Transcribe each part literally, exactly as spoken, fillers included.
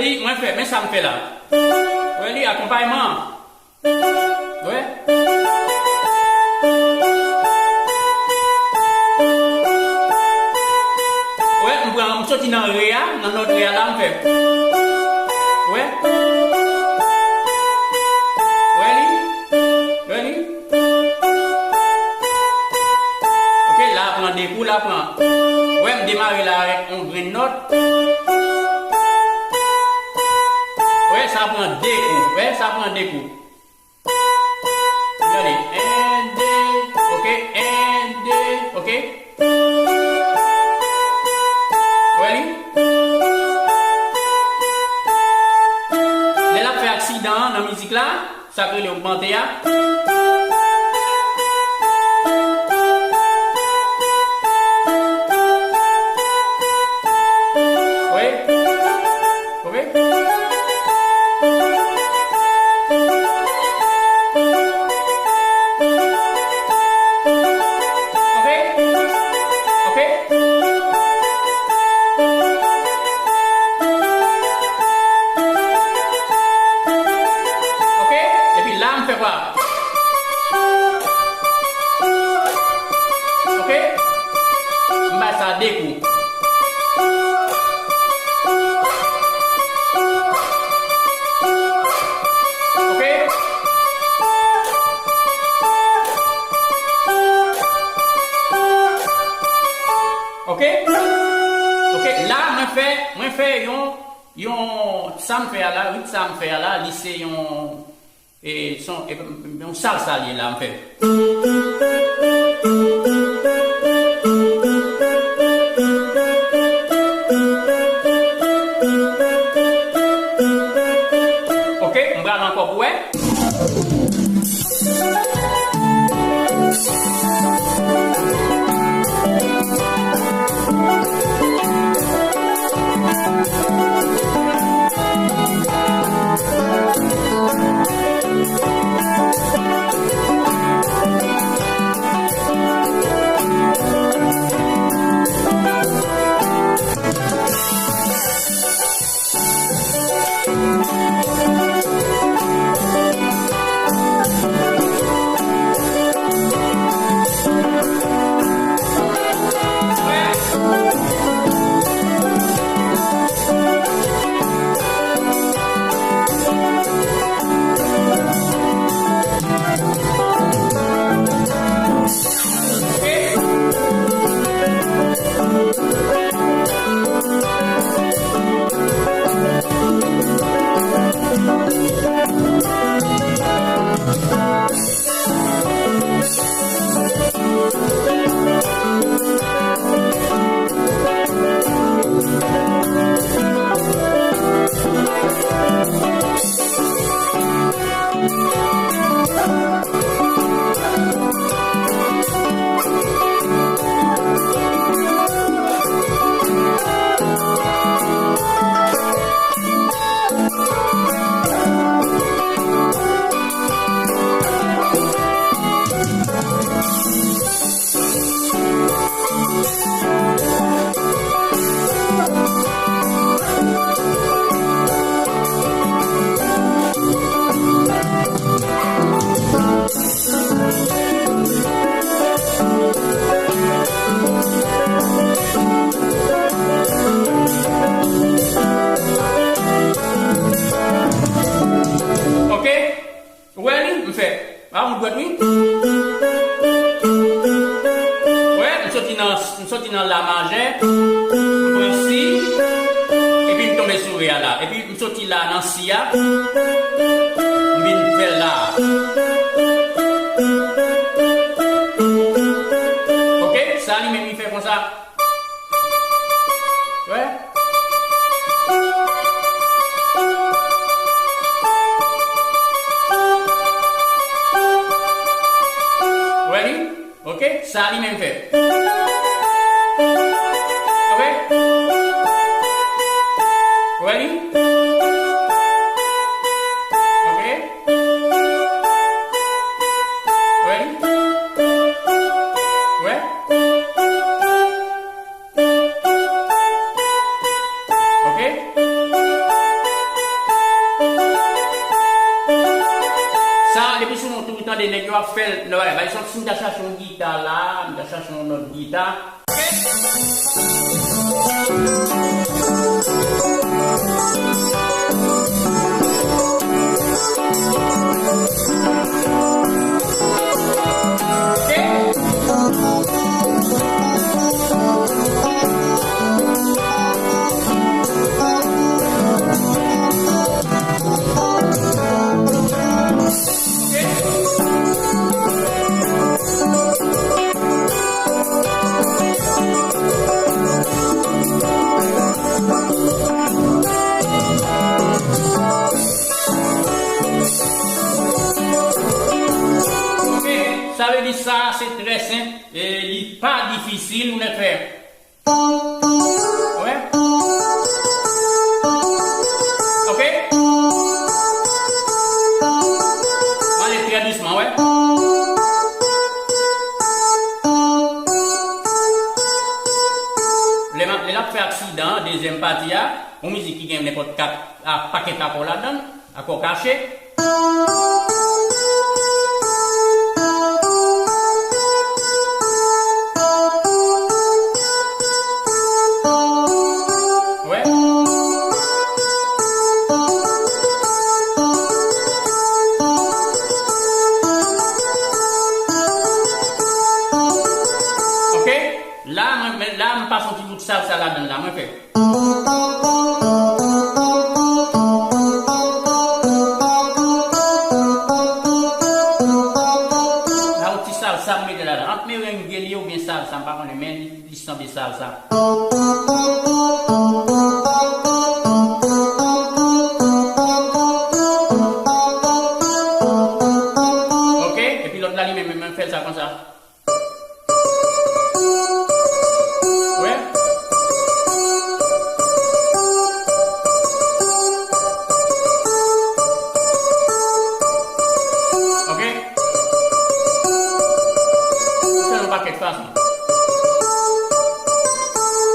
Li, mwen fè, men sa m fè la. Wè li, akonpayman an. Wè. Wè, m pran, m soti nan re a, nan nòt re a la, m fè. Wè. Wè li. Wè li. Ok, la pran de kou, la pran. Wè, m demare la avèk yon grenn nòt. Wè, sa pran de kou. Wè, sa pran de kou. Gade, en, de, ok, en, de, ok. Wè li? Lè l ap fè aksidan an nan mizik la, sa k rele ogmante a. Wi. Ok. Ok. Ok. Ok. Epi la, m fè kwa? Ok. M bay sa de kou. Ok. Ok. Ok. La, mwen fè, mwen fè yon, yon, sa m fè a la, rit sa m fè a la, li se yon, e, son, e, yon salsa li ye la, m fè. Ok, m pral ankò pou wè. Ok. Ou wè li? M fè. A, yon dwèt, wi. Ou wè, m soti nan, m soti nan la majè, m pran si, epi m tonbe sou re a la. Epi m soti la nan si a, m vin fè la. Ok, sa li menm li fè konsa. Wè. Wè li? Ok, sa li menm fè. Ok. Wè li? Ok. Wè li? Wè? Ok. Nèg yo ap fè l nan bagay. Pa egzanp, si m ta chache yon gita la, m ta chache yon nòt gita. Sa vle di sa, se trè senp, e li pa difisil, nou nèk fè. Wè. Ok. Ale trè dousman, wè. Lè m ap, lè l ap fè aksidan, dezyèm pati a, yon mizik ki gen nenpòt kat, a, pakèt akò ladan l. Akò kache. Wè. Ok. La, mwen, men la, m pase yon ti bout salsa ladan l la. Mwen fè. Sa yon ti salsa m mete ladan. Ant merenge li ye oubyen salsa, m pa konnen, men li sanble salsa. Ok, epi lòt la li menm, menm, menm fè l sa konsa. Wè. Ok. Fè yon pakèt fason.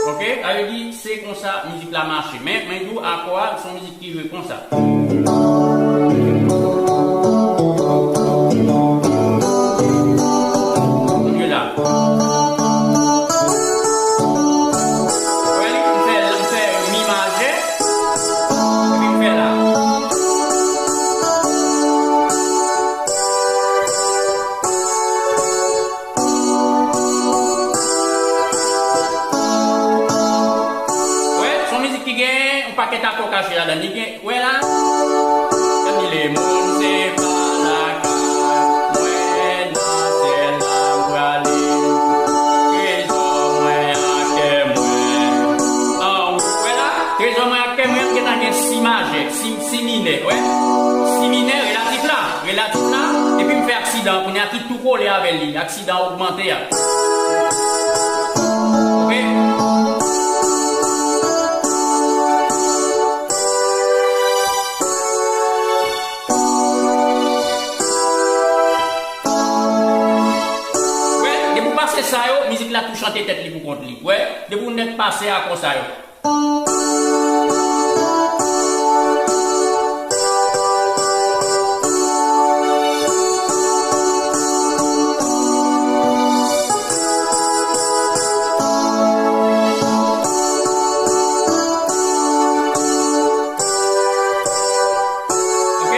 Ok, sa vle di se konsa mizik la mache. Men, men tou akò a, se yon mizik ki jwe konsa. Kounye la. Wè li, m fè, m fè mi majè, epi m fè la. Wè, se yon mizik ki gen yon pakèt akò kache ladan. Li gen, wè la. Ann li le moun se pa lakay mwen nan syèl la m prale. Trezò mwen ak kè mwen. An, wè la, trezò mwen ak kè mwen gentan gen si majè, si, si minè, wè. Si minè, relatif la, relatif la, epi m fè aksidan, kounye a ki tou kole avè li, aksidan ogmante a. Ok? Wè, depi w pase sa yo, mizik la tou chante tèt li pou kont li. Wè, depi w nèk pase akò sa yo. Ok,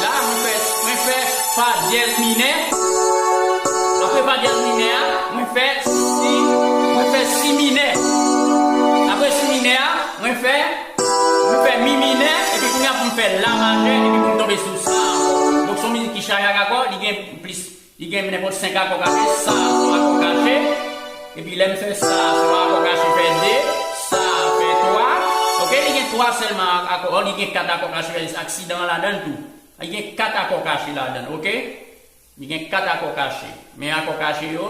la mwen fè, mwen fè fa dyèz minè. Apre fa dyèz minè a, mwen fè si, mwen fè si minè. Apre si minè a, mwen fè, mwen fè mi minè, epi kounye a pou m fè la majè, epi pou m tonbe sou sa ankò. Donk, se yon mizik ki chaje ak akò, li gen plis, li gen nenpòt senk akò kache, sa se yon akò kache, epi lè m fè sa se yon akò kache, fè de, sa fè twa, ok, li gen twa sèlman akò, li gen kat akò kache, aksidan an ladan l tou. Li gen kat akò kache ladan l, ok? Li gen kat akò kache. Men akò kache yo,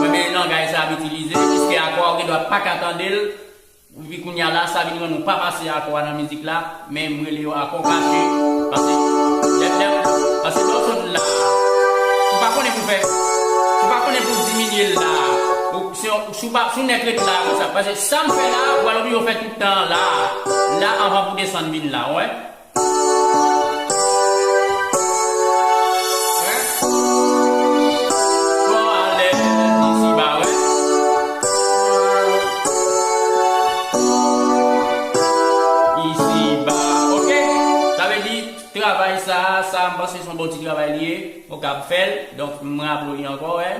mwen men langaj sa ap itilize, piske akò a ou gendwa pa ka tande l, epi kounye a la, sa vin rann ou pa pase akò a nan mizik la, men m rele yo akò kache, paske, lè, lè, paske lè w sot la, ou pa konnen pou fè, ou pa konnen pou diminye l la, ou, si, si w pa, si w nèk ret la, konsa, paske sa m fè la, ou pral oblije w fè tout tan an la, la anvan pou desann vin la, w wè? Wè? Travay sa, sa, m panse se yon bon ti travay li ye. Ou kab fè l. Donk, m raple w li ankò, wè.